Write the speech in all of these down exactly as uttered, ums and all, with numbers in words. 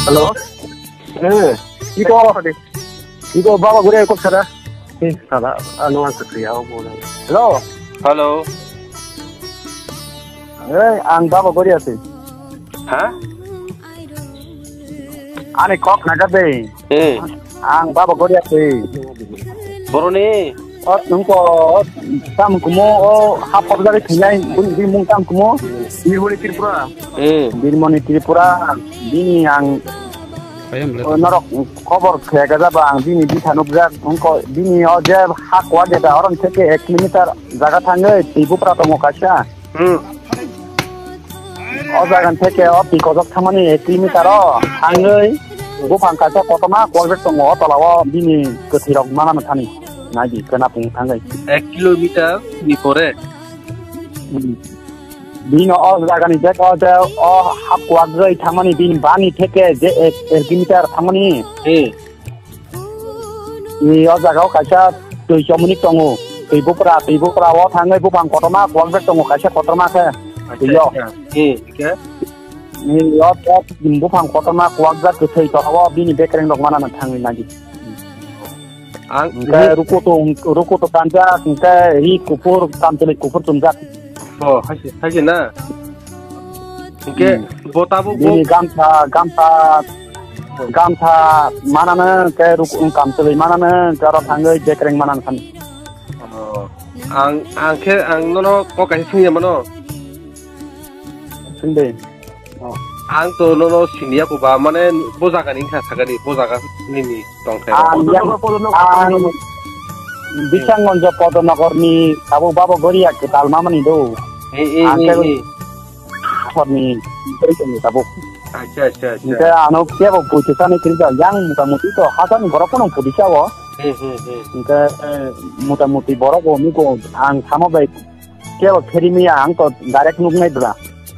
Hello? Eh, iko, iko baba gure kok sada. Eh, sada, ano ang sakri ako po lang. Hello? Hello? Eh, ang baba guri ase. Ha? Ani kok naga de. Eh. Ang baba guri ase. Boroni. O, nungko, o, tam kumo, o, hap hap jari thinai, bini, bini mung tam kumo. Birmoni Tripura. Hmm. Birmoni Tripura, bini ang, o, norok khobor khega jaba ang, bini bitha nukjak, nungko, bini o je ha kuwa jeta, oron theke ek kilometer jaga thangwi, twi bupra tongo kaisa. Hmm. O jaga theke o twi kojok thangmani ek kilometer o thangwi buphang kaisa kotorma kwlbek tongo o tola o bini kwthwi rok mana thani. Nai di kena pung thangwi. Ek kilometer ni pore. Hmm. Bini o jaga ni bek o je o hap kwlbek thangmani bini bani theke je ek, ek kilometer thangmani. Hmm. Ni o jaga o kaisa twi chomoni tongo. Twi bupra, twi bupra o thangwi buphang kotorma kwlbek tongo, kaisa kotorma khe. Acha, twi o. Acha. Hmm, khe? Ni o, o buphang kotorma kwlbek kwthwi tola o bini bekreng rok mana thangwi nai di. Ang hingke ruku to, ruku to kanjak, hingke ri kuphur, kamchwlwi kuphur chumjak. Oh, haise, haise na? Hingke, hmm, bo tabuk bo bini gamsa, gamsa, gamsa manano, hingke ruku, kamchwlwi manano, hingke aro thangwi bekreng manano thani. Oh, ang, ang khe, ang nono kok kaisa swngya mano. Swngdi. Oh. Ang to nono siniya ko ba, mane bo jaga ni wngkha sakani, bo jaga nini tong khe. Ang yang, ang Bisanggonjo Podonogor ni tabuk babo Goria kwtal mamani do. Eh, eh, ang eh, kebo eh. Horni tabuk. Acha, acha, acha. Hingke ano kebo puitu sani kiri da, yang mota moti to hasani borok kono pudi sao. Hmm, hmm, hmm. Hingke, eh, mota moti borok bo mi ko ang samo bai Kebo pheri maya ang to direct nuk nai bra.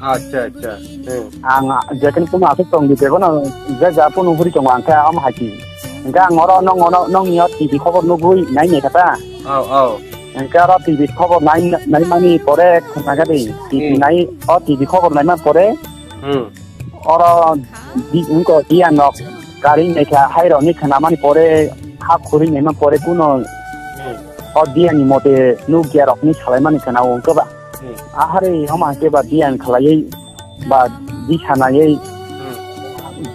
Acha, acha. Hmm. Ang jekin kuno asuk tong di bego no je ja punu huri tongo ang khe am haki. Hingke ang oro nong ono nong ni o T V khobor nugui nai nai kata. Au, au. Hingke oro T V khobor nai nai mani pore khna gadi. T V hmm nai o T V khobor nai man pore. Hmm. Oro di, wngko diyan nok kari naikha hai rok ni khna mani pore ha khuri naima pore kuno hmm o diyan ni mote nukya rok ni salai mani khna o wngkha ba. Hmm. Ahari homa hake ba diyan khalai ba di sanai hmm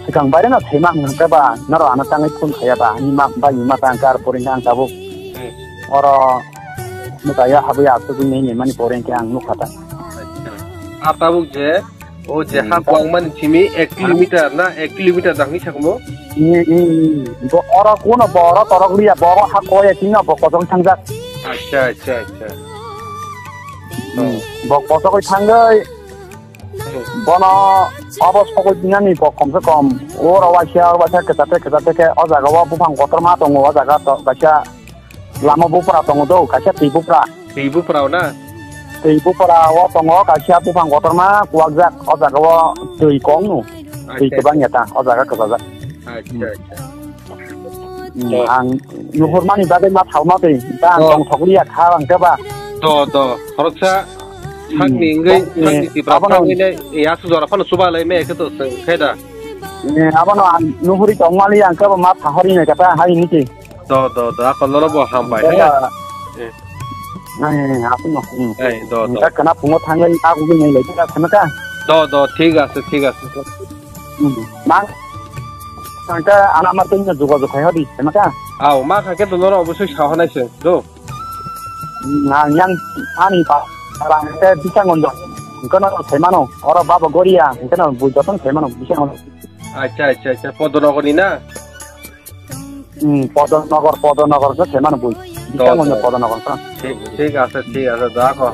swkang baire no thaima hwnkha ba noro ano tangwi phone khaya ba ani ma bai ma tang kar pore ang tabuk hmm oro mutaya habwi asugwi naimani pore hwnkhe ang nukha ta. Acha. A tabuk je O je ha hmm kwangmani simi ek kilometer na, ek kilometer da hwnwi sakomo? Hmm, hmm, hmm. Bo oro kuno bo oro torok liya, bo oro ha koya sino bo kosong thangjak. Acha, acha, acha. Hmm. Bo kosok thangwi hmm bono obo sokoi dinani bo komse kom oro waisa waisa kwchate kwchate khe o jaga o buphang kotorma tongo o jaga to kaisa Lama bupra tongo do, kaisa twi bupra. Twi bupra o na? Twi bupra o tongo, kaisa buphang kotorma kuwakjak, o jaga o twi kong no. Twi acha, kwbang acha ya ta, o jaga kwchajak. Acha, acha. Hmm, to ang nuhurmani bagwi ma thauma twi, ta ang to tong thokliya kha ang khe ba. To, to, khoroksa hmm sakni wngwi, eh, sakni tipra abono phangwi nai, eh, aswk jora phano chuba lai me khe to se khe da. Eh, abono ang nuhuri tongmali ang khe ba ma thahori nai kata hai ni twi. Do, do, do, ako nono bo hambai, he? Enggak. Eh. Nah, ini aku noh. Hmm. Eh, do, do. Enggak kena pungut hangga ini aku gini lagi tak kena kah? Do, do, thik ase, thik ase. Hmm. Mang, sangka anak martin juga juga kayak di, kena kah? Au, ma khake to nono obosoi sahonai se, do. Hmm, nah, yang ani pa, orang ke bisa ngonjok. Engkau nak saya mana? Orang baba Goria, engkau nak bujatan saya mana? Bisa ngonjok. Acha, acha, acha. Podonogor ni na? Hmm, Podonogor, Podonogor khe se mano bui. Do, bisa mo do. Podonogor khe. Thik, thik ase, thik ase, da ko.